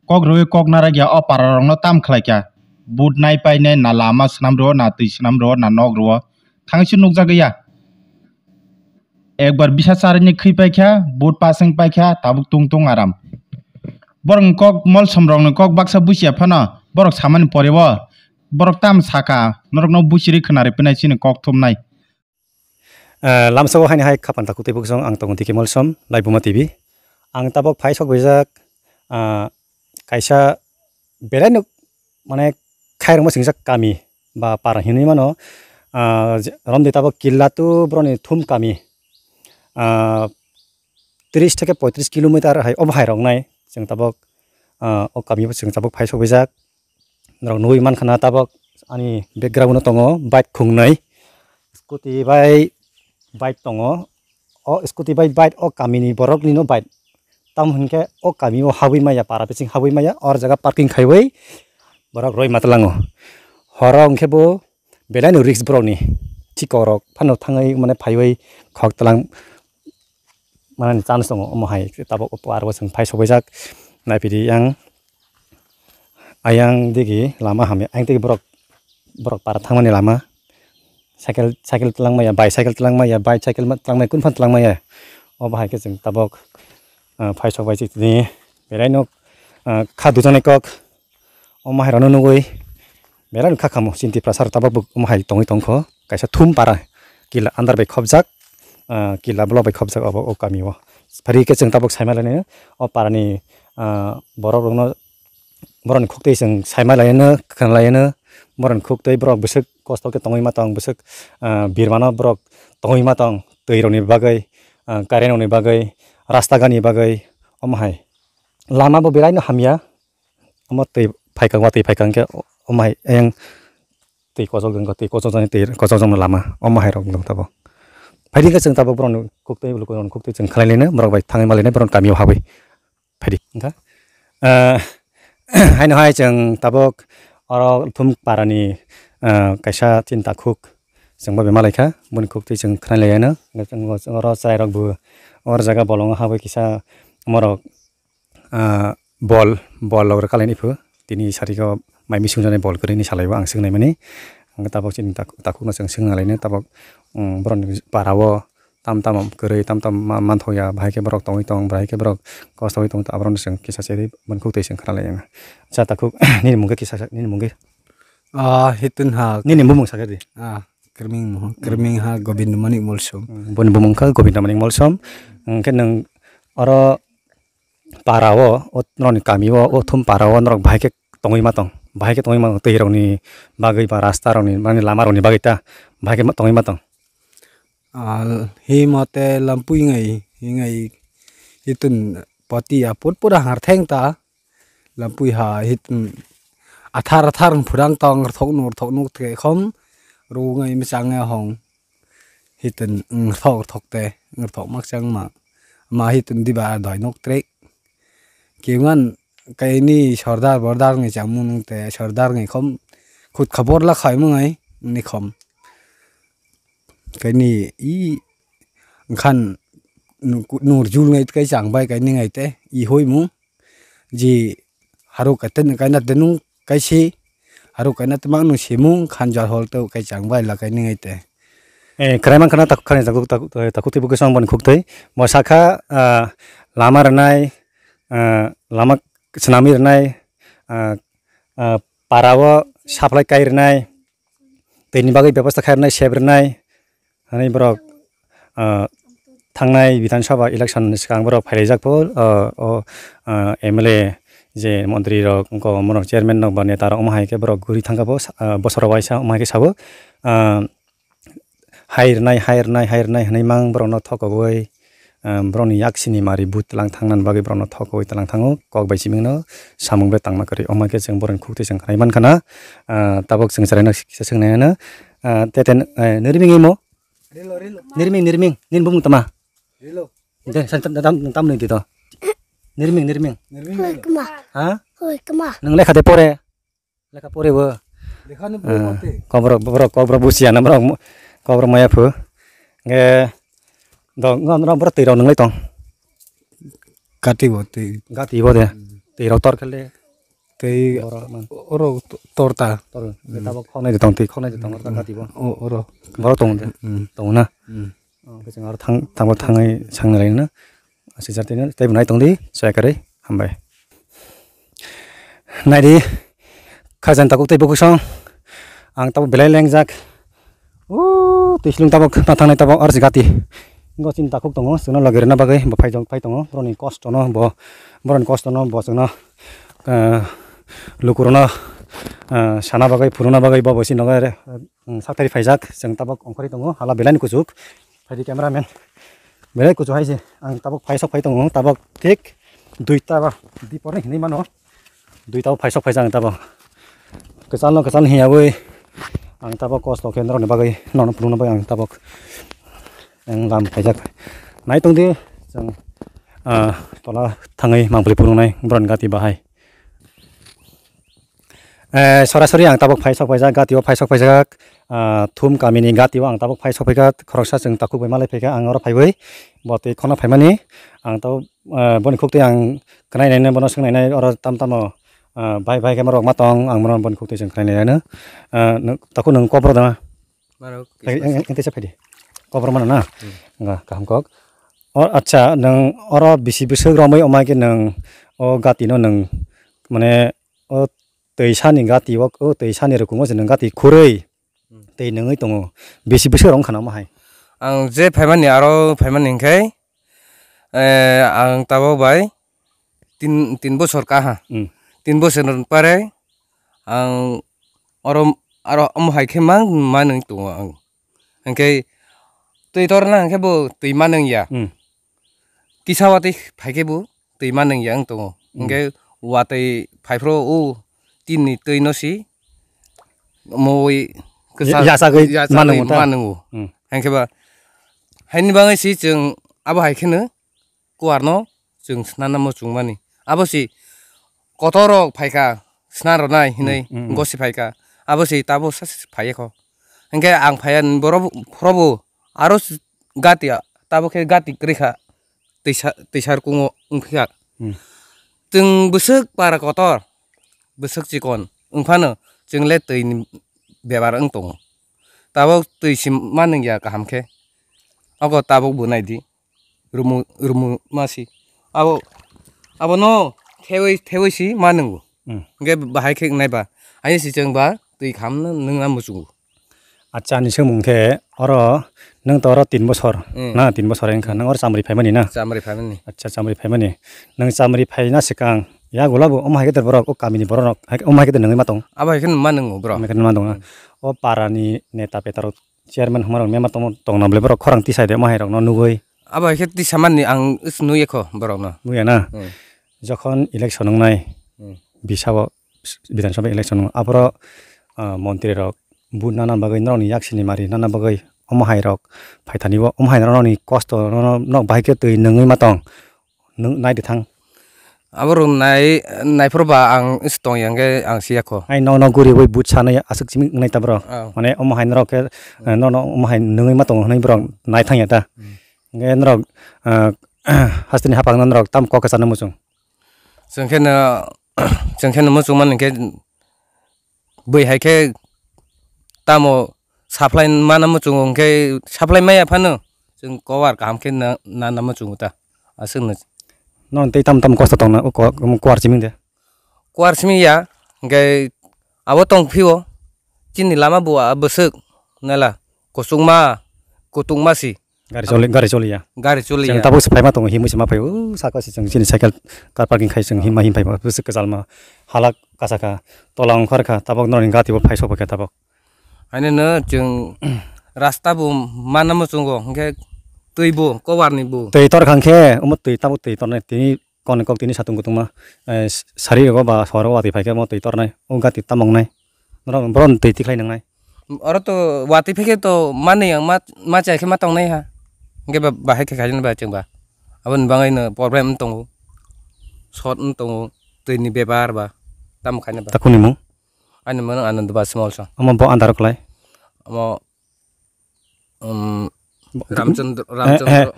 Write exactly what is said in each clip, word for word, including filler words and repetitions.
kok rwui kok narak ya o para rok no tam khlai kha. But nai pai nai na lama swnam rwo, na twi swnam rwo, na nok rwo. Thangwi se nukjagwi ya. Ekbar bisa charini khwi paikha, but paseng paikha, tabuk tung tung aram. Borokni kok molsom rokni kok baksa busia phano borok samani pore o borok tam saka, norokno busiri khwnari phinai chini kok thumnai. Eh, lamsao haini hai khapan takhuk tei buksong ang tongo D K Molsom, Laibuma T V. Ang tabok phai sok bijak, ah, kaisa belai no mane khairokma swngjak kami ba para hinwi mano, ah, je-, romdi tabok killa to boroni thum kami, ah, tris theke poitris kilometer hai obo hai rok nai chwng tabok, ah, o kami o chwng tabok phai sok bijak. Norok nugwi mankha na tabok ani background o tongo bike khungnwi, scooty bai bike tongo. O scooty bai bike o kamini borok nino bike. Tamo hinkhe o kami o habwi maya, para bising habwi maya, or jaga parking khaiwi borok roi ma tlango. Horo hinkhe bo belai no risk borokni, chikorok phano thangwi mane phaiwi khok tlang manani chance tongo. Omo hai tabok o par o chwng phai sogwijak, naipidi yang ayang digi lama hamya, ayang digi borok, borok para thangmani lama. Cycle, cycle twlang maya, bicycle twlang maya, bicycle ma-, twlang maya, kunu phano twlang maya. Obo hai khe chwng tabok, ah, phai sok bai chini belai no, ah, kha dujani kok. Omo hai rano nugwi belai no kha kamo chini Tiprasa rok tabok bo omo hai tongwi tongkho, kaisa thum para killa under bai khopjak, ah, killa block bai khopjak obo o kami o. Phari khe chwng tabok saima lainai o parani, ah, borok rokno. Borokni khuktwi chwng saima laino, khna laino, borokni khuktwi borok bwswk kosto khe tongwi ma tong, bwswk, ah, birmano borok tongwi ma tong, twi rokni bagwi, ah, current rokni bagwi, rasta gani bagwi, omo hai. Lama bo belai no hamya, omo twi phaikha, watwi phaikha hwnkhe omo hai ayang twi kochok jang, twi kochok jang, twi kochok jang lama, omo hai rok nung tabok. Phaidi khe chwng tabok borokni khuktwi, lukurokni khuktwi chwng khlai laino, borok bai thangwi ma laino, borokni kamio habwi. Phaidi wngkha. Ah, haino hai chwng tabok oro Thum parani, ah, kaisa chini takhuk chwng bo bemalaikha, boni khuktwi chwng khwnai laiyano. Oro chwrairokbo or jaga bolongo habwi kisa morok, ah, bol, bol rok kalaini phu. Tini sariko mai misung jani bol kwrwini salaibo ang swngnaimani. Ang tabok chini tak-, takhukno chwng swngna laino tabok, um, borokni parao tam tam kwrwi, tam tam ma-, manthoya, bahai khe borok tongwi tong, bahai khe borok kosto wi tong, aborokno chwng kisa cherwi boni khuktwi chwng khna lai. Cha takhuk, nini mungkhe kisa sa, nini mungkhe? Ah, Hitun ha. Nini bumung sakhe di. Ah, Kerming mo, Kerming ha Gobind Manik Molsom. Hmm, boni bumung kha Gobind Manik Molsom. Hwnkhe nwng oro para o, o norokni kami o, o Thum para o norok bahai khe tongwi ma tong, bahai khe tongwi ma tong, twi rokni bagwi ba rasta rokni, mane lama rokni bagwi ta bahai khe ma tongwi ma tong. Ah, hi mote lampui ngai, hi ngai, hitun poti aput pura har theng ta, lampui ha hitun athar athar phurang tong, rthok nuk, rthok nuk te khom, ru ngai mchang ngai hong, hitun, mm, rthok, rthok te, rthok mak chang ma, ma hitun diba doi nuk trek, kiman kaini sordar bordar ngai chang mung te, sordar ngai khom, khut khabor la khai mung ngai, ni khom. Kaini i wngkhan nu-, nur jul ngai kai chang bai kai ningai te i hoi mu ji haruk katen kaina tenung kai si haruk kaina temang nung simung khan jor hol teu kai chang bai la kai ningai te. Eh, kwrai man khana tak-, khani takhuk, takhuk, eh, takhuk tei bukhuksong boni khuktwi. Bo sakha, ah, lama rwnai, ah, lama swnamwi rwnai, ah, ah, parao supply kai rwnai. Tei ni bagwi bebosta khai rwnai, sep rwnai, hwnwi borok, ah, thangnai Bidhan Sabha election ni swkang borok phailaijak pho, ah, o, ah, M L A je montri rok, wngkha omo rok chairman rok ba neta rok, omo hai khe borok guri thangkha pho, ah, bosoro waisa omo hai khe sabo, ah, hai rwnai, hai rwnai, hai rwnai hwnwi mang borokno thokogwi, ah, borokni yaksini mari but tlang thangnani bagwi borokno thokogwi tlang thango, kok bai simingno samung bai tangma kwrwi. Omo khe chwng borokni khuktwi chwng khnai mankha na, ah, tabok chwng chwraino kisa swngnai hwno, ah, tete, eh, nirming imo? Rilo, rilo. Nirming, nirming, nini bumung tama? Rilo. De, san tam, tam, tam nung di to. Nirming, nirming. Nirming, rilo. Hoi, kma. Ha? Hoi, kma. Nung lekha de pore? Lekha pore bo. Lekha ni pore mate. Kobrok, borok, kobrok busia na borok, kobrok maya phu. Nge, do, ngo, ngo, borok twi rok nung lai tong. Gati bo twi. Gati bo de. Hmm. Twi rok tor khele. Tei borok man. Oro to-, torta. Tor, Hmm. tabok khoknai de tong, tei khoknai de tong, Hmm. gati bo. O-, oro. Borok tong de. Hmm. Tong na. Hmm. Oh, khe chwng aro thang, tangbo thangwi sangna lai na. Aswk jat tei no, tei bo nai tong di, chaya kwrwi. Hambai. Nai di, khajan tabuk tei bukusong. Ang tabuk belai lengjak. O, twi slung tabuk ma thangnai tabuk aro se gati. Ngo chini takhuk tongo, chwngno logi rwna bagwi bo phai jong, phai tongo. Boroni kosto no bo, boroni kosto no bo chwngno, eh, lukurokno, eh, sana bagwi, phunukna bagwi bo bo chini nogo, eh, saktharwi phaijak. Chwng tabuk ongkhorwi tongo, hala belai ni kuchuk. Phaidi cameraman. Belai kuchuk hai se. Ang tabuk phai sok phai tongo, tabuk thik duita ba dipor ni hinwi mano. Duita bo phai sok phaijak ang tabuk. Kwchal no kwchal hiya ui ang tabuk kosto khe norokni bagwi, norokno phunukna bagwi ang tabuk ang lam phaijak. Nai tong di chwng, ah, tola thangwi mangpili phunuknai borokni gati bahai. Eh, sorasori ang tabuk phai sok phaijak, gati o phai sok phaijak, ah, Thum kamini gati o ang tabuk phai sok phaikha, khoroksa chwng takhuk bai malai phaikha, ang oro phaiwi bo twi khorokno phaimani ang tabuk ah, boni khuk twi ang khnai nai nai, bono swng nai nai, oro tam tamo, ah, bai bai khe borok ma tong, ang bono boni khuk twi chwng khnai nai nai no. Ah, nwng, takhuk nwng kobor da? Maro Phai, kisa eng, eng, eng, tesa phai di. Kobor mano na? Hmm. Nga, kaham kok. O, acha, nwng oro bisi bwswk romwi omai khe nwng o gati no nwng, mane, o twi sani gati o, o twi sani rwkung o se nwng gati khurwi Hmm. tei nwngwi tongo. Bisi bwswk rok wngkha nang ma hai? Ang je phaimani, aro phaimani hwnkhe, eh, ang tabuk bai tin, tin bosor kaha. Hmm. Tin bosor pare ang oro, aro omo hai khe mang, manwi tongo ang. Hwnkhe twi torna hwnkhe bo twi manwi ya. Hmm. Kisa watwi phai khe bo twi manwi ya wng tongo. Hmm. Hwnkhe watwi phai phro o tin ni twi no si mui Ya-, kwchak yachagwi yachagwi manwi ta? Manwi. Hmm. Hwnkhe ba haini bagwi si chwng abo hai kheno kuar no chwng snana muchung mani. Abo si kotor rok phaikha sna rwnai hinwi Hmm, hmm, hmm. gosi phaikha. Abo si tabo sa phai kho. Hwnkhe ang phaiya ni borok phrobo aro s-, gati a, tabo khe gati kwrwi kha, twisa, twisar kungo wngphi kha. Hmm. Chwng bwswk para kotor, bwswk chikon wngphano chwng le twi ni bebar wng tongo. Tabuk twi si ma nung ya kaham khe, ogo tabuk bo nai di. Rumu, rumu ma si. Abo, abo no thewi, thewi si ma nungo. Hmm. Hwnkhe bahai khe wngnai ba. Ani si chwng ba twi kham no nungna muchungo. Acha, ani swngmung khe oro nwng to oro tin bosor Hmm. na, tin bosor wngkha. Hmm. Nwng oro chamri phaimani na? Chamri phaimani. Acha, chamri phaimani. Nwng chamri phaina swkang yagulo bo omo hai khe borok, o kamini borok rok hai, omo hai khe nwngwi ma tong? Abo hai khe ma nungo borok. Omo hai khe ma tong na? Hmm. O para ni neta peta rok chairman hwnma rok mema tongma tongna bwle borok khorang tisai de omo hai rok no nugwi. Abo hai khe tisa mani ang is nugwi kho borok no. Nugya na? Hmm. Jokhon election wngnai Hmm. bisa o Bidhan Sabha election wngo aboro, ah, montri rok vote nana bagwi norok ni yaksi ni mari nana bagwi omo hai rok phaithani o omo hai norok ni kosto no, no, nok bahai khe twi nungwi ma tong. Nwng nai di thang. Abo rok nai, naiphuru ba ang is tong yang khe ang siya kho. Ai no no guri bai but sanai aswk simi wngnai ta borok. Oh. Mane omo hai norok khe, eh, no no omo hai nungwi ma tongo hwnwi borok nai thang ya ta. Hmm. Hwnkhe norok, eh, hasteni haphang no norok tam kok khe sana muchung. Chwng khe no, chwng khe no muchung man hwnkhe bui hai khe tamo supply mana muchungo, hwnkhe supply maya phano chwng cover kaham khe na, na, na muchungo ta. Aswkno. Nono tei tamo tamo kosto tongna o ko-, kuar chiming de? Kuar chiming ya, hwnkhe abo tong phio chini lama bo a bwswk naila kuchukma, kutukma si. Gari choli, gari choli ya. Gari choli ya. Chwng tabuk se phaima tongo, himwi se ma phai o, saka se chwng chini cycle car parking khai chwng himma him phai bwswk kwchalma halak kasaka tola ongkhor kha, tabuk norokni gati bo phai sok kha tabuk. Haino no chwng rasta bo mana muchungo, hwnkhe twi bo, cover ni bo. Twi tor kha hwnkhe, omo twi tabuk twi tornai tini. Kon kok tini satung kutung ma, eh, sari rogo ba sor rogo watwi phai khe mo twi tornai, o gati tamong nai. Norok boron twi tikhlai nangnai. Oro to watwi phai khe to manwi ang ma, ma chai khe ma tongnai ha. Hwnkhe ba, bahai khe khaina ba chwng ba. Aboni bagwi no problem wng tongo. Short wng tongo. Twi ni bepar ba. Tamo khaina ba. Takhuk ni mung? Ani mung Anand Bas Molsa. Omo bo andar kwlai? Omo, um, Bo-, Ramchandra, eh, eh, Ramchandra.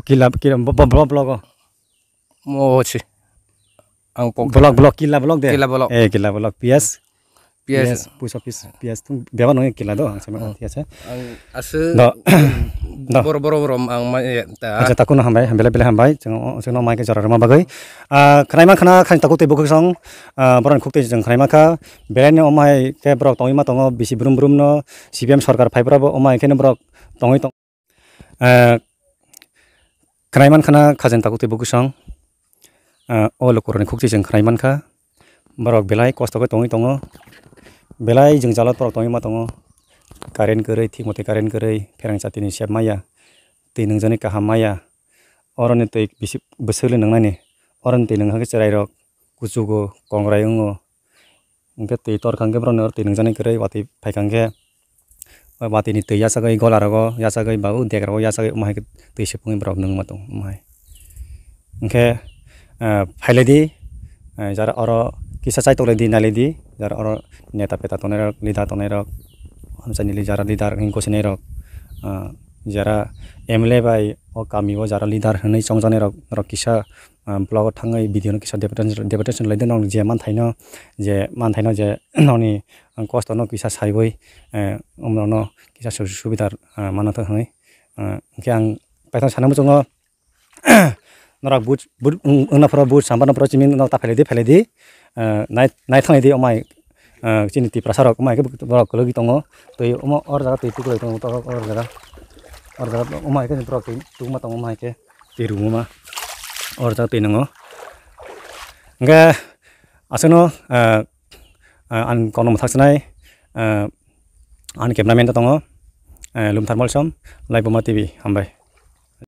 Kila, kila, bo, bo, bo, blogo. Mo si. Ang pok- Block, block, Killa block de? Killa block. Eh, Killa block, P S. P S. P S, post office, P S tung bebak nangya Killa do, ang sama Hmm. Killa se. Ang ase Do. Do. boro, boro, boro, ang ma, eh, ta. Acha, takuno hambai, belai, belai hambai, chwng, chwngno mai khe jora rwma bagwi. Ah, khwnaima khwna, khani taku tei bukhuk song, ah, borokni khuk tei chwng khwnaima kha, belai ni omai khe borok tongwi ma tongo, bisi brum brum no, C P M sorkar phai phra bo omai khe no borok tongwi tong-, Ah, khwnai mankha na khajani takhuk tei bukhuk song, ah, o lukurokni khuk twi chwng khwnai mankha. Borok belai kosto khe tongwi tongo, belai jwngjalo borok tongwi ma tongo. Current kwrwi, thik motwi current kwrwi, pherang chati ni sep maya, twi nwngjani kaham maya, oroni twi bisi bwswk le nwngnani, oroni twi nwngkha khe chwrairok kuchugo, kongrai wngo. Hwnkhe twi torkha hwnkhe borokni oro twi nwngjani kwrwi, watwi phaikha hwnkhe, o watwini twi yachagwi golarogo yachagwi ba o degrogo yachagwi omo hai khe twi sepungwi borok nwngma tongo omo hai. Hwnkhe, ah, phailaidi, ah, jara oro kisa chai toklaidi, nailaidi, jara oro neta peta tongnairok, leader tongnairok, amchaini jara leader hwnwi gosinairok, ah, jara M L A bai o kamio jara leader hwnwi chongjanairok, norok kisa ah, vlog o thangwi video no kisa deputation, deputation lai de, nokni je manthaino, je manthaino je nokni, ah, kosto no kisa saiwi, eh, omorokno kisa su-, subidar, ah, manna thang hwnwi, ah, hwnkhe ang paithak sana muchungo, norok but, but, wng-, wngna phoro but, sambarna phoro chini nok ta phailai di, phailai di, ah, nai, nai thanglai di, omai, ah, chini Tiprasa rok, omai khe borok kwlwgwi tongo, twi omo or jaga twi tuklai tongo, or jaga, or jaga, omai khe borok twi tukma tongo, omai khe. Twi rwma ma or jaga twi nwngo. Hwnkhe aswkno, ah, ah, ang kono mwthak swnai, ah, ani cameraman ta tongo, ah, Lumthar Molsom, Laibuma T V, hambai.